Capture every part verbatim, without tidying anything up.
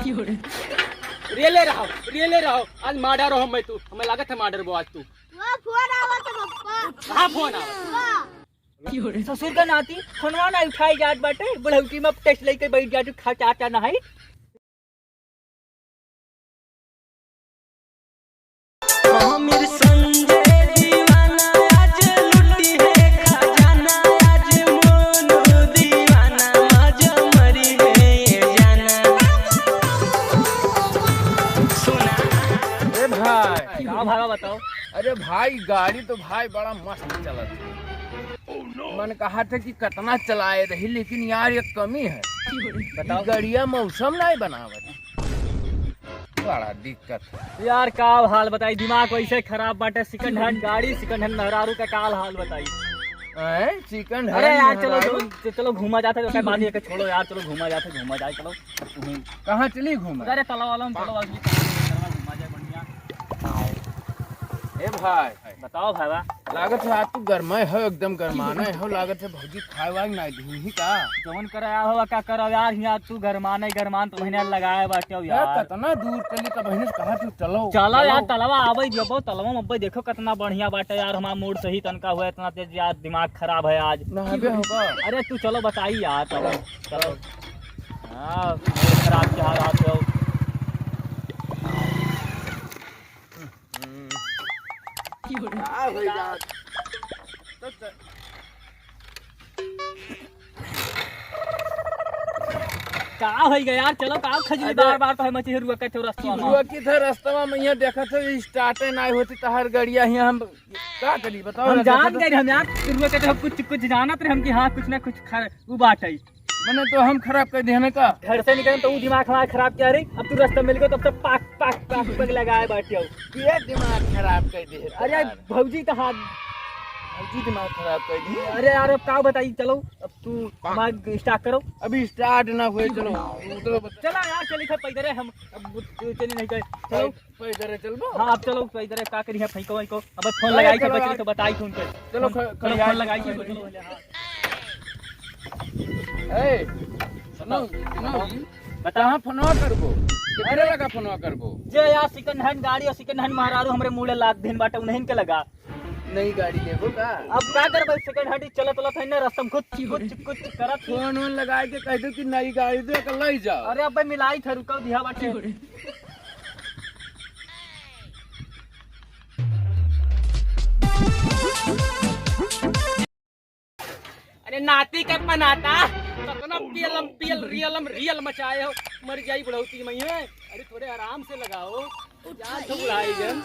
रियले रहो, रियले रहो, आज मार डारो हमें तू, हमें लागत है मार डरबो आज तू। वाह, फोन आवत है पप्पा। कहाँ फोन आवत? वाह। ससुर का नाती फोनवा ना उठाई जात बाटे, बुढ़ौती में टेस्ट लेके बैठ जात, खा चाचा नहाई। आमिर संजय दीवाना, आज लुटी है खजाना, आज मोनू दीवाना, आज मरी है ये जाना। सुना। ए भाई। का भावा बताओ? अरे भाई, गाड़ी तो भाई बड़ा मस्त चलत है। मन कहा था कि कितना चलाए रही, लेकिन यार एक कमी है। बताओ। गड़िया मौसम नहीं बनावत। बड़ा दिक्कत है। यार का हाल बताई, दिमाग वैसे खराब बाटे, सेकंड हैंड गाड़ी, सेकंड हैंड मेहरारू का का हाल बताई। हैं? सेकंड अरे हैंड यार चलो, मेहरारू? चलो, चलो घूमा जाते, ओके बांध के छोड़ो यार, चलो घूमा जाते, घूमा जाए, चलो। हम्म। कहाँ चली घूमे? अरे तलाव वाला में चलो, अगली तलाव में घूमा जाए बढ़िया। ए भाई। बताओ भाईवा। लागत है आज तू गरमाए हो, एकदम गरमाना है हो, लागत है भौजी खाए वाए ना दी ही का? जवन करे आ हो, का करो यार, यहाँ तू गरमाने गरमान तो महीने लगाए बाटे हो यार, यार। कितना दूर चली का बहिनी से कहा तू चलो, चलो यार, चलो। तलवा आवे जबो, तलवा में अब्बे देखो कितना बढ़िया बाटे यार, हमारा मूड सही तनका हुआ, इतना तेज यार दिमाग खराब है आज। नहाबे होगा? अरे तू चलो बताई यार, चलो, चलो। हाँ, मूड खराब क्या हाल आप लोग? का होई बा? का होई गया यार? चलो, का खजली अरे बार बार तो हम मची रुआ के रस्तवा में। रुआ की था रस्तवा में, यहाँ देखत हो, स्टार्ट नहीं होती तहार गड़िया, यहाँ हम का करी बताओ हम ना, जान देखत हो। गए हम यार, रुआ के तो कुछ, कुछ जानत रहे हम कि हाँ, कुछ ना कुछ खा-, उ बात है। मने तो हम खराब कर दिया ना का? घर से निकले तो उ दिमाग हमारा खराब किया रे। अब तू रास्ता मिल गयो, तब से पाक, पाक, पाक, पाक लगाए बैठे हो। ये दिमाग खराब कर दिए अरे यार। भौजी तो हाथ भौजी दिमाग खराब कर दी। अरे यार, अब का बताई, चलो, अब तू दिमाग स्टार्ट करो। अभी स्टार्ट ना हुए, चलो, उतरो बता। चला यार, चली था पैदल है हम, अब तू चली नहीं गए। चलो। पैदल चलबो? हाँ, अब चलो पैदल, का करी है, फेंको, फेंको। अब फोन अरे, लगाई थे, चलो बचली यार। तो बताई थे उनके। चलो, फोन, ख-, चलो, खड़ी फोन आई। लगाई थे, चलो, हाँ। ए, सुनो, सुनो। बता। कहाँ फोनवा करबो? केकरे अरे। लगा फोनवा करबो? जे यार सेकंड हैंड गाड़ी और सेकंड हैंड मेहरारू हमरे मुड़े लाग दिन बाटे, उन्हीं के लगा। नई गाड़ी लेबो का? अब का करबे, सेकंड हैंड ही चलत चलत है ना, रस्तम कुछ, कुछ, कुछ करत ही। फोन वोन लगाए के कह दो कि नई गाड़ी दे के ले जाओ। अरे अबे मिलाई थे, रुको, दिहा बाटे। अरे नाती के पनाता, कतना पियलम पियल, रियलम रियल मचाए हो, मर जाई बुढ़ौती में है। अरे थोड़े आराम से लगाओ, जान तो बुढ़ाई गन।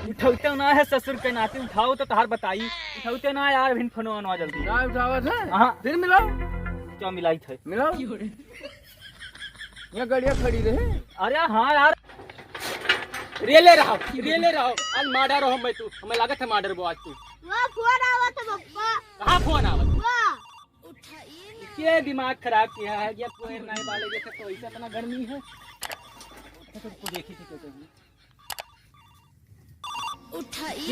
उठौते ना है ससुर के नाती, उठाओ तो तहार बताई। उठौते ना यार, अभिन फोन आनवा जल्दी। ना उठावत है? हाँ। फिर मिलाओ। क्या मिलाई थे? मिलाओ। यहाँ गाड़ियाँ खड़ी रहे। अरे हाँ यार। रेले रहो, रेले रहो, आज मार रहो मैं तू, हमें लागत है मार डरबो आज तू। वाह, फोन आवत है पप्पा। कहाँ फोन आवत? वाह। के दिमाग खराब किया है, ये कोई नहीं वाले जैसे तो ऐसा इतना गर्मी है। तो तुमको देखी थी क्या कभी?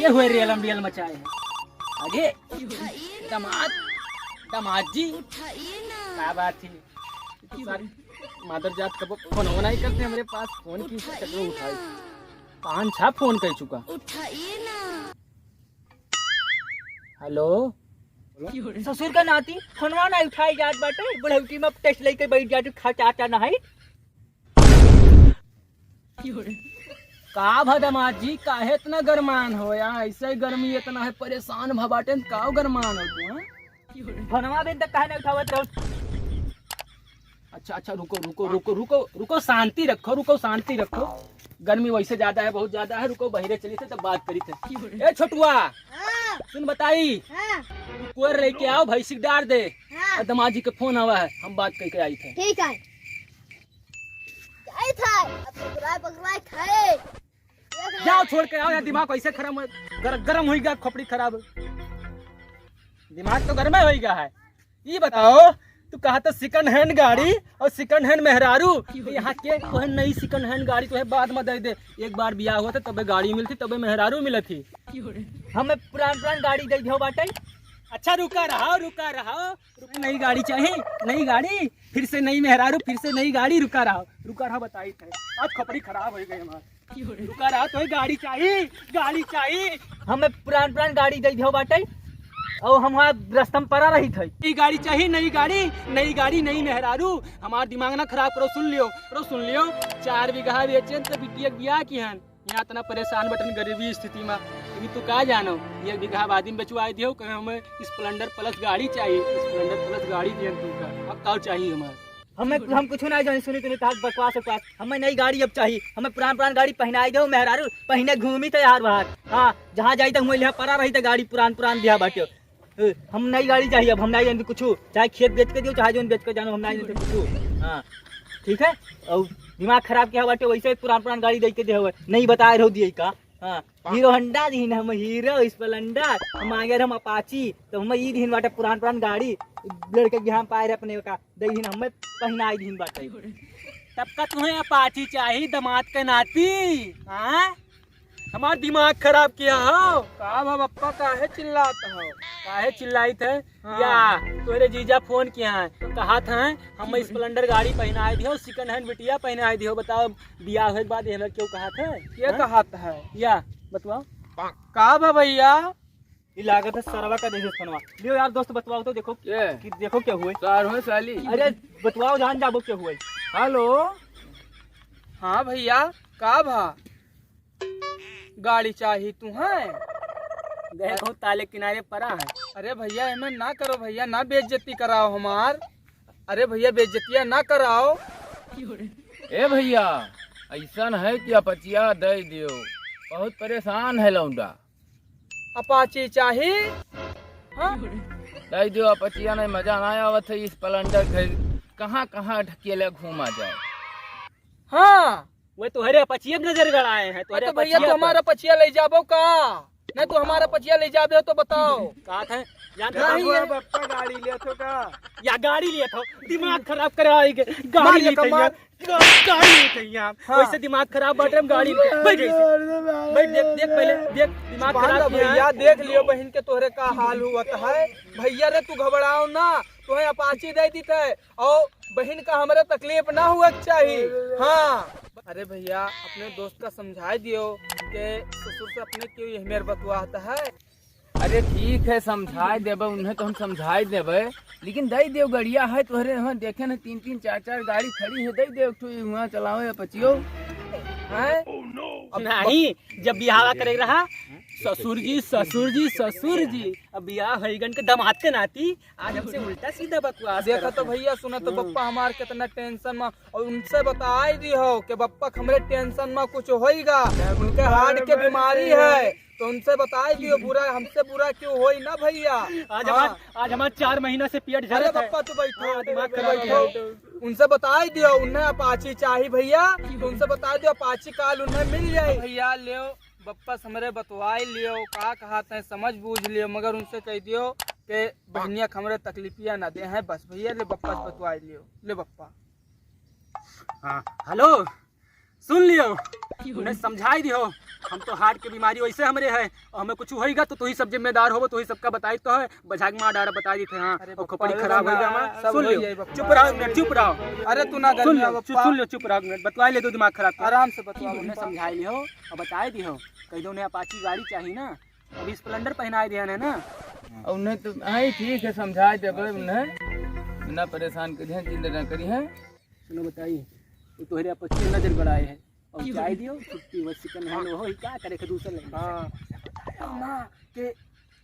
ये हुए रियलम रियल मचाए हैं। अरे उठाइए ना। दामाद, दामाद जी। उठाइए ना। क्या बात है? तो सारी मादर जात कबो फोन होना ही करते हमरे पास, फोन की उठाइए चक्कर ना। उठाए। पाँच छह फोन कर चुका। उठाइए ना। हेलो। ससुर का नाती फोनवा ना उठाई जात बाटे, बुढ़ौती में टेस्ट लेके बैठ जात, खा चाचा ना है। का भा दामाद जी, काहे इतना गरमान हो यार? ऐसे ही गर्मी इतना है, परेशान भा बाटे, का गरमान हो तू, हाँ? फोनवा भी तक काहे नहीं उठावत रहो? अच्छा, अच्छा, रुको, रुको, रुको, रुको, रुको, शांति रखो, रुको, शांति रखो। गर्मी वैसे ज्यादा है, बहुत ज्यादा है, रुको, बहिरे चली थे, तब बात करी थे। ए छोटुआ, हाँ। सुन बताई, हाँ। तू कोयर लेके आओ, भैंसी के डार दे। हाँ। और दामाद जी के फोन आवा है, हम बात करके आई थे। ठीक है। जाई था, अब पकड़ाए, पकड़ाए खाए। जाओ, छोड़ के आओ यार, दिमाग ऐसे खराब है, गर-, गरम होई गया, खोपड़ी खराब। दिमाग तो गरमे होई गया है। ये बताओ, तू कहा था सेकंड हैंड गाड़ी और सेकंड हैंड मेहरारू, तो यहाँ के कोई नई सेकंड हैंड गाड़ी तो है, बाद में दे दे। एक बार बियाह हुआ था, तबे गाड़ी मिलती, तबे मेहरारू मिलत थी। हमें पुरान पुरान गाड़ी दे दियो बाटे। अच्छा, रुका रहो, रुका रहो, रुका। नई गाड़ी चाही, नई गाड़ी, फिर से नई मेहरारू, फिर से नई गाड़ी, रुका रहो, रुका रहो, बताई थे। आज खपड़ी खराब होइ गई हमार। रुका रहा तो गाड़ी चाही, गाड़ी चाही। हमें पुरान पुरान गाड़ी दे दियो बाटे, और हम वहाँ रास्ता में पड़ा रही थे। नई गाड़ी चाही, नई गाड़ी, नई गाड़ी, नई मेहरारू। हमार दिमाग ना खराब करो, सुन लियो, करो, सुन लियो। चार बीघा बेचेन तो बिटिया के बियाह किहन। यहाँ इतना परेशान बटन गरीबी स्थिति में, अभी तू का जानो, एक बीघा आबादी में बेचवाई दियो, कहे हमें Splendor Plus गाड़ी चाहिए, Splendor Plus गाड़ी दियन तुमका, अब का चाहिए हमार? हमें, हम कुछ ना जानी, सुनी तूने कहा बकवास बकवास। हमें नई गाड़ी अब चाहिए, हमें पुरान पुरान गाड़ी पहनाई दो मेहरारू, पहने घूमी तो यार बाहर। हाँ, जहाँ जाई तो हुए लिहा पड़ा रही तो गाड़ी पुरान पुरान दिया बाटे। ए, हम नई गाड़ी चाहिए अब, हम नहीं जानते कुछ, चाहे खेत बेच के दियो, चाहे जोन बेच के जानो, हम नहीं जानते कुछ। हाँ, ठीक है। और दिमाग खराब किया बाटे, वैसे पुरान पुरान गाड़ी दे के दे हुए, नहीं बताए रहो दिए का। हाँ, हीरो होंडा दीन हम, हीरो स्प्लेंडर, हम मांगे हम अपाची, तो हम ई दीन बाटे पुरान पुरान गाड़ी, लड़के के बिहान पाए रहे अपने का, दे दीन हमें पहनाई दीन बाटे। तब का तुम्हें अपाची चाही दमाद के नाती? हाँ, हमार दिमाग खराब किया हो। का भा बप्पा, काहे चिल्लात हो? काहे चिल्लाइत है? हाँ। या तोहरे जीजा फोन किया है, तो कहा था हम Splendor गाड़ी पहनाए दियो, second hand बिटिया पहनाए दियो। बताओ, बियाह होए के बाद ये हमें क्यों कहा था? ये हाँ? कहा था? या बतवाओ। का भा भैया? ई लागत है सरवा का देखे फोनवा। लियो यार दोस्त, बतवाओ तो, देखो के? कि देखो क्या हुए। सार हो साली। अरे बतवाओ, जान जाबो क्या हुए। हेलो। हाँ भैया, का भा? गाड़ी चाही तुहैं? देखो ताले किनारे पड़ा है। अरे भैया, एमे ना करो भैया, ना बेइज्जती कराओ हमार। अरे भैया, बेइज्जतिया ना कराओ। ए भैया, ऐसन है कि अपचिया दे दियो, बहुत परेशान है लौंडा। अपाची चाही? हाँ? दे दियो अपचिया, नहीं मजा ना आवत है इस स्प्लेंडर के, कहाँ कहाँ ढकेले घूमा जाए। हाँ। वह तोहरे अपचिया में नजर गड़ाए हैं, तोहरे तो भैया, अपचिया तू पर। हमारा अपचिया ले जाबो का? नहीं, तू हमारा अपचिया ले जाबे हो तो बताओ। कहा था, जानते नहीं हो? है। बप्पा गाड़ी ले थो का? या गाड़ी ले थो, दिमाग खराब करे आई के, गाड़ी मार ले ये थो, कमाल। यार, गा-, गाड़ी ले थो यार। हाँ। वैसे दिमाग खराब बाटे, हम गाड़ी ले, बैठ गई से। बैठ, देख, देख पहले, देख, दिमाग खराब किया है। भैया, देख लियो बहन के तोहरे का हाल हुआ है। भैया रे, तू घबराओ ना, तोहे अपाची दे दी थे। और बहिन का हमरे तकलीफ ना हुआ के चाही। हाँ। अरे भैया, अपने दोस्त का समझाए दियो के ससुर से अपने क्यों यही मेर बतवाता है। अरे ठीक है, समझाए देबे, उन्हें तो हम समझाए देबे, लेकिन दे दियो गड़िया है तोहरे, हम देखे न तीन तीन चार चार गाड़ी खड़ी है, दे दियो एक ठो वहाँ चलाओ या पचियो। हैं? अब नहीं, जब बियाह करे रहा, ससुर जी, ससुर जी, ससुर जी, अब बियाह होइगन के दामाद के नाती, आज हमसे उल्टा सीधा बकवास देखा करत तो है। भैया, सुना तो हम्म। बप्पा हमार कितना टेंशन में, और उनसे बताई दियो कि बप्पा हमरे टेंशन में कुछ होइगा, उनके हार्ट के बीमारी है, तो उनसे बताई दियो, बुरा, हमसे बुरा क्यों होई ना भैया। आज हाँ। हमार, आज हमार चार महीना से पेट अरे झरत है। बप्पा, तू बैठो, हाँ, दिमाग तू खराब बैठो। है। उनसे बताई दियो, उन्हें अपाची चाही भैया, तो उनसे बताई दियो, अपाची काल उन्हें मिल जाई। भैया, लियो, बप्पा से हमरे बतवाई लियो, का कहत हैं, समझ बूझ लियो, मगर उनसे कह दियो कि बहनिया के हमरे तकलीफिया ना दे हैं, बस भैया, ले बप्पा से बतवाई लियो, ले बप्पा। हाँ, हेलो, सुन लियो, उन्हें समझाई दियो, हम तो हार्ट के बीमारी वैसे हमरे है, और हमें कुछ होइगा तो तू ही सब जिम्मेदार होबो, तू ही सबका बताई तो है, बझाक मार डारा बताई दी थे, हाँ, अरे और बप्पा, खपड़ी अरे खराब बप्पा, होइगा हमार। सब सुन होई लियो, जाई बप्पा। चुप रहो एक मिनट, चुप रहो। अरे तू ना सुन गर्मिया लियो, बप्पा। सुन लियो, चुप रहो एक मिनट, बतवाई ले दो दिमाग खराब के। आराम से बतवा उन्हें बप्पा। समझाई लियो, और बताई दियो, कह दो उन्हें अपाची गाड़ी चाही ना, अभी स्प्लेंडर पहनाए दिया है ना। और उन्हें तो, हाँ, ठीक है, समझाए देबे उन्हें, ना परेशान करिहैं, चिंता ना करिहैं। सुनो बताई, वो तोहरे अपाची नजर गड़ाए है, और जाए दियो, छुट्टी बस चिकन है, वो ही क्या करे के दूसर लेंगे। हाँ। ना, के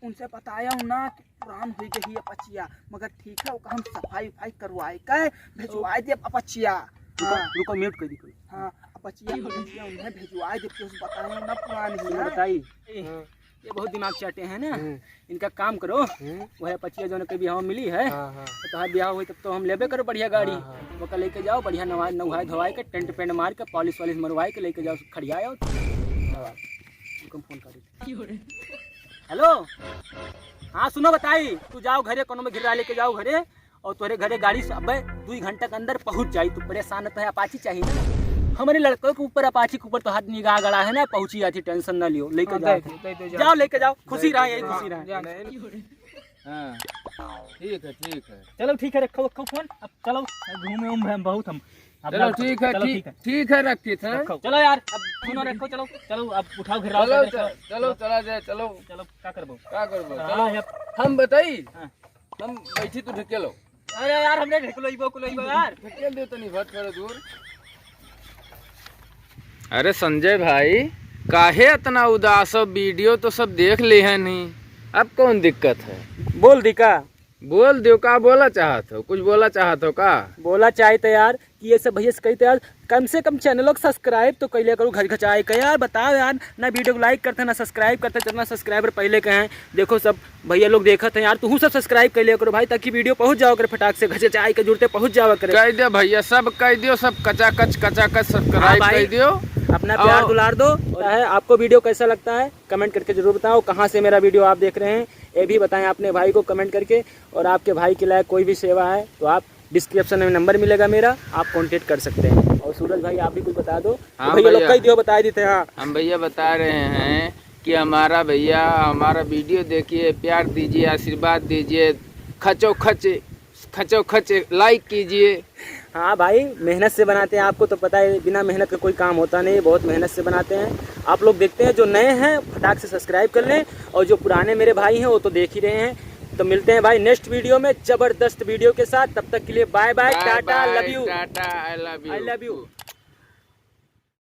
उनसे बताया हूँ ना कि पुरान हो गई है अपचिया, मगर ठीक है, ओका हम सफाई उफाई करवाए के भेजवाए दे अपचिया। रुको, हाँ। रुको, म्यूट कर दी कोई। हाँ, अपचिया, अपचिया उन्हें भेजवाए दे, कुछ बताया हूँ ना पुरान ही सुनो ना। बताई, हाँ। ये बहुत दिमाग चाटे हैं ना, हम्म। इनका काम करो, हम्म। वह अपचिया जौन के बियाह मिली है, हाँ, हाँ। तो तोहार बियाह होई तब तो हम लेबे करो बढ़िया गाड़ी, हाँ, हाँ। ओका लेके जाओ बढ़िया नवा-, नहाए धोवाए के, टेंट पेंट मार के, पॉलिश वॉलिश मरवाए के लेके जाओ, खड़ियाए आओ। हाँ। उनको हम फोन कर देते। हेलो, हाँ सुनो बताई, तू जाओ घरे, कोनो में घिरा लेके जाओ घरे, और तोरे घरे गाड़ी से अबे दुई घंटा के अंदर पहुँच जाई। तू परेशान तो है, अपाची चाहिए ना। हमारे लड़कों के ऊपर, अपाची के ऊपर तो हाथ निगाह गड़ा है ना, पहुँची जाती, टेंशन ना लियो, लेके हाँ, जाओ। दे दो, दे दो, जाओ, जाओ। लेके जाओ, खुशी रहे, यही खुशी रहे। जाओ। हाँ, ठीक है, ठीक है। चलो ठीक है, रखो, रखो फोन, अब चलो, घूमे उमे हम बहुत हम। अब चलो, ठीक है, चलो, ठीक, ठीक है। ठीक है, रखित है। रखो, चलो यार, अब फोन रखो, चलो, चलो, अब उठाओ, घेराव चलो, कर दे, चलो। चलो, चला जाए, चलो। चलो, का करबो? का करबो? हाँ, चलो। यार। हम बताई? हाँ। हम बैठी, तू ढकेलो। अरे यार, हमरे ढकेलो, इबो को लो, इबो यार। ढकेल दे तनी, भट करो दूर। अरे संजय भाई, काहे इतना उदास हो? वीडियो तो सब देख ले हैं नहीं, अब कौन दिक्कत है? बोल दी का? बोल दियो, का बोला चाहत हो? कुछ बोला चाहत हो का? बोला चाहत है यार कि ये सब भैया से कही तो यार, कम से कम चैनलों को सब्सक्राइब तो कर लिया करो, घर घर जाए के यार, बताओ यार, ना वीडियो को लाइक करते हैं, ना सब्सक्राइब करते हैं, जितना सब्सक्राइबर पहले के हैं, देखो सब भैया लोग देखत हैं यार, तू सब सब्सक्राइब कर लिया करो भाई, ताकि वीडियो पहुंच जाओ करे फटाक से, घर से जाए के जुड़ते पहुंच जाओ करे। कह दे भैया, सब कह दियो, सब कचाकच, कचाकच हाँ सब्सक्राइब भाई, कर दियो। अपना प्यार और दुलार दो। और है, आपको वीडियो कैसा लगता है, कमेंट करके जरूर बताओ। कहाँ से मेरा वीडियो आप देख रहे हैं, ये भी बताएं अपने भाई को कमेंट करके। और आपके भाई के लायक कोई भी सेवा है, तो आप डिस्क्रिप्शन में नंबर मिलेगा मेरा, आप कॉन्टेक्ट कर सकते हैं। और सूरज भाई, आप भी कुछ बता दो। हाँ भैया लोग भैया। कह दियो, बता देते हैं। हाँ। हम भैया बता रहे हैं कि हमारा भैया, हमारा वीडियो देखिए, प्यार दीजिए, आशीर्वाद दीजिए, खचो खच, खचो खच लाइक कीजिए। हाँ भाई, मेहनत से बनाते हैं, आपको तो पता है, बिना मेहनत का कोई काम होता नहीं, बहुत मेहनत से बनाते हैं। आप लोग देखते हैं, जो नए हैं फटाक से सब्सक्राइब कर लें, और जो पुराने मेरे भाई हैं वो तो देख ही रहे हैं। तो मिलते हैं भाई नेक्स्ट वीडियो में जबरदस्त वीडियो के साथ, तब तक के लिए bye bye, bye tata, bye, love you. Tata, I love you। I love you।